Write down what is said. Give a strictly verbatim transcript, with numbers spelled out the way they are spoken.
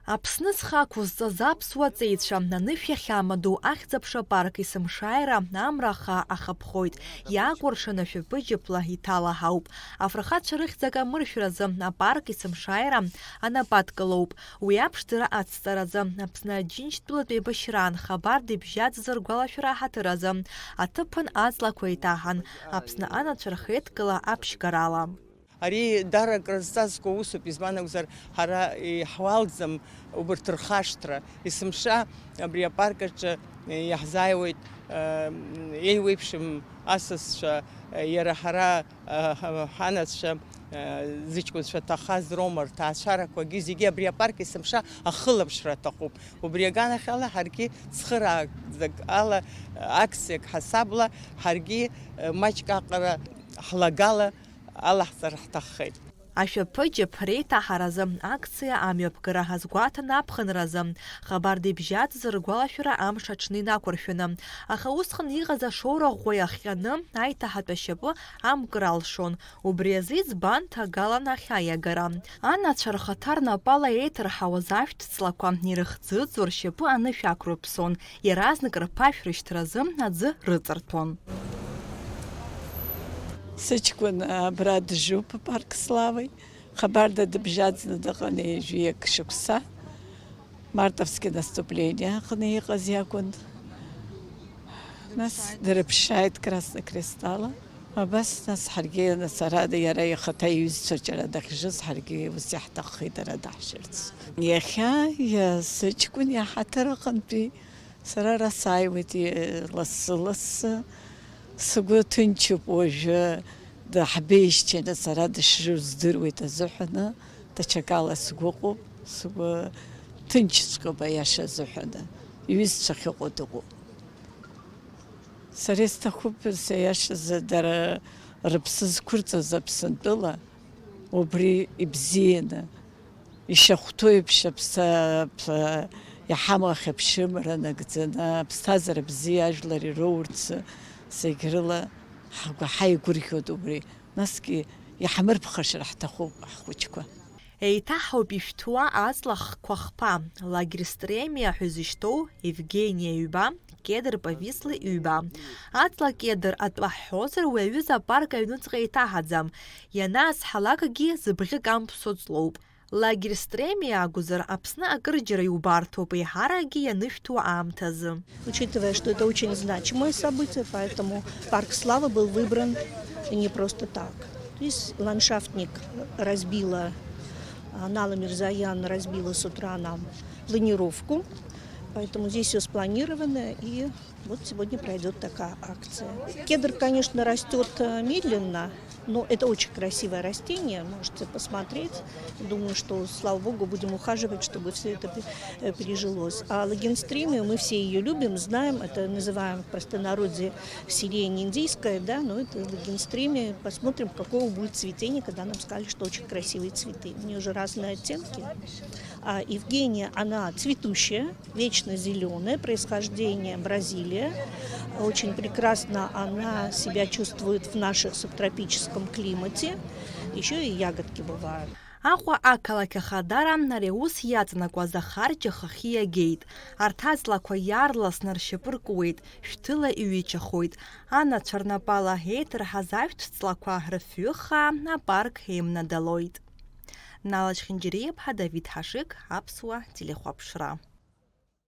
Аԥсны зхы ақәызҵаз аԥсуа ҵеицәа, анышә иахьамадоу ахьӡ-аԥша апарк есымшааира амра ахаа ахаԥхоит, иаакәыршаны ашәаԥыџьаԥла иҭалаҳауп. Афырхацәа рыхьӡ акамыршәразы апарк есымшааира анапы адкылоуп. Уи аԥшӡара ацҵаразы Аԥсны Аџьынџьтәылатә еибашьраан хабарда ибжьаӡыз ргәалашәара аҳаҭыр азы аҭыԥан аҵлақәа еиҭаҳан, Аԥсны анацәа рхеидкыла аԥшьгарала. Ари даара акрызҵазкуа усуп, избан акәзар, ҳара иҳуалӡам убарҭ рхашҭра. Есымша абри апарк аҿы иаҳзааиуеит, э, еиуеиԥшым асасцәа, э, иара ҳара, э, ҳанацәа, э, зыҷкәынцәа ҭахаз роума рҭаацәарақәагьы зегьы абри апарк есымша ахылаԥшра аҭахуп. Убри аганахьала ҳаргьы цхыраагӡак ала, акциак ҳасабла ҳаргьы, э, маҷк аҟара ҳлагала алаҳҵар ҳҭаххеит. Ашәаԥыџьаԥ реиҭаҳаразы акциа амҩаԥгара азгәаҭан аԥхынразы, хабарда ибжьаӡыз ргәалашәара амш аҽны инақәыршәаны, аха усҟан иҟаз ашоура ӷәӷәа иахҟьаны аиҭаҳатә ашьапы амкыр алшон, убри азы иӡбан ҭагалан ахьаиагара. Анацәа рхаҭа рнапала еиҭарҳауаз ашәҭ ҵлақәа ирыхӡыӡо ршьапы анышә ақәрыԥсон, иаразнак рԥашә рышьҭразы аӡы рыҵарҭәон. Сыҷкәын абра дыжуп, Парк Славы. Хабарда дыбжьаӡны дыҟан ҩажәиак шықәса. Мартовски наступление аҟны иҟаз иакәын. Нас дырԥшааит Красный Крестала. Абас, нас, ҳаргьы, нас, ара иара ихаҭа иҩызцәа џьара дахьжыз, ҳаргьы ус иаҳҭаххеит ара даҳжырц. Иахьа, иа-, сыҷкәын иаҳаҭыр аҟынтәи сара ара сааиуеит, и-, лассы-лассы. Сгәы ҭынчуп уажәы, даҳбеижьҭеины сара дышрыздыруеит азыҳәаны, даҽакала сгәыҟоуп, сгәы ҭынчҵәҟьоуп аиаша азыҳәаны, иҩызцәа ахьыҟоу дыҟоуп. Сара исҭахуп, сара иашазы, дара рыԥсы зқәырҵаз Аԥсынтәыла, убри ибзианы, ишахәҭоу еиԥш аԥса-, аԥ-, иҳамоу ахьыԥшымра нагӡаны, аԥсҭазаара бзиа ажәлар ироурц, зегь рыла ҳгәы ҳаигәырӷьоит убри. Насгьы иҳамырԥхашьар ҳҭахуп ҳхәыҷқәа. Еиҭаҳауп ишәҭуа аҵла хқәа хԥа, лагерь Стремия ҳәа изышьҭоу Евгениа ҩба, кедр Повислы ҩба. Аҵла кедр атәы ҳҳәозар, уи аҩыза апарк аҩныҵҟа еиҭаҳаӡам. Ианаасҳалакгьы зыбӷьы камԥсо ҵлоуп. Лагерь Стремия акәзар, Аԥсны акырџьара иубарҭоуп, еиҳаракгьы ианышәҭуа аамҭазы. Учитывая, что это очень значимое событие, поэтому Парк Славы был выбран не просто так. То есть ландшафтник разбила, а, Нала Мирзоян разбила с утра нам планировку, поэтому здесь всё спланировано, и вот сегодня пройдёт такая акция. Кедр, конечно, растёт, э, медленно, но это очень красивое растение, можете посмотреть. Думаю, что, слава богу, будем ухаживать, чтобы всё это пе-, э, прижилось. А лагенстремию, мы все её любим, знаем, это называем в простонародье сирень индийская, да, но это лагенстремия. Посмотрим, какого будет цветение, когда нам сказали, что очень красивые цветы. У неё же разные оттенки. А Евгения, она цветущая, вечно зелёная, происхождение Бразилия. Очень прекрасно она себя чувствует в наших субтропическом климате. Ещё и ягодки бывают. Аҟәа ақалақь ахадара ари аус иаҵанакуаз ахарџь ахахьы иагеит. Арҭ аҵлақәа иаарласны ршьапы ркуеит, шәҭыла иҩычахоит. Анацәа рнапала еиҭарҳаз ашәҭ ҵлақәа рыфҩы хаа апарк еимнадалоит. Нала Чхинџьариаԥҳа, Давид Ҳашыг, Аԥсуа телехәаԥшра.